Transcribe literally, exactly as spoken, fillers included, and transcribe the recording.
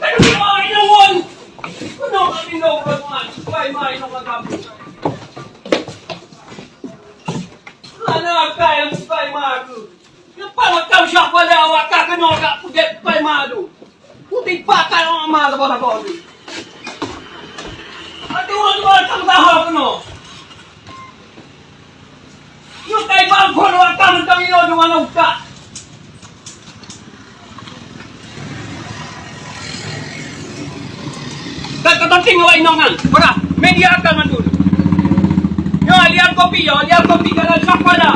Keunoe inong won. Keunoe ka tindoe keunoe, pai ma inong agam. Hana akai nyang pai ma tu. Leupah makam syah pada awak ka keunoe ka peugét pai ma tu. Putih pakai awak ma saboh-saboh tu. Aduh, aduh, aduh, tahu keunoe. Yuk kai bang phon awak ka mantong inoe di mana utak. Ka, ka, ka ting awak inong nyan. Peurah, media akan mandum. Yo, liang kopi, yo, liang kopi dalam syah pada.